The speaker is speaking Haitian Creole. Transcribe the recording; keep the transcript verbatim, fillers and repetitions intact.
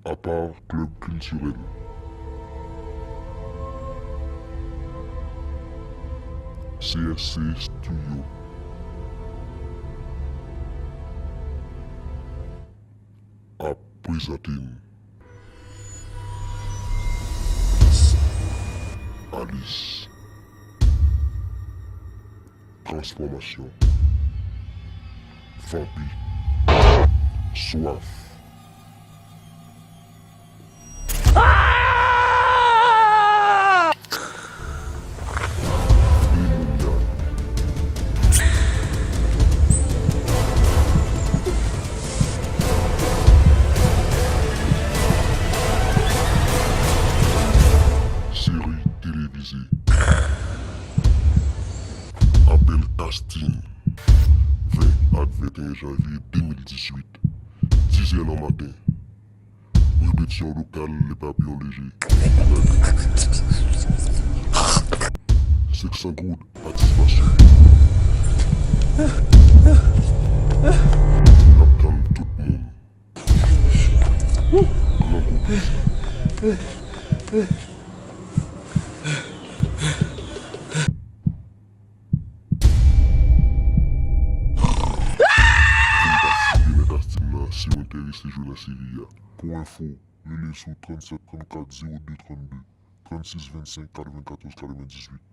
Apa Club Culturel, C S C Studio ap prezante n Alice. Transfòmasyon. Vanpi. Swaf. Demonyal. Seri televize. Apèl casting. Ven ak venteyen janvye de mil dizuit, dizè nan maten. Repetition locale, les papillons légers. Senk san goud, patisipasyon. N ap tann tout moun. Gran kou plis. Vin patisipe nan casting nan si w enterese jwe nan seri a. Pou enfo, rele sou trannsèt trannkat zewo de trannde, trannsis vennsenk katrevennkatòz katrevendizuit.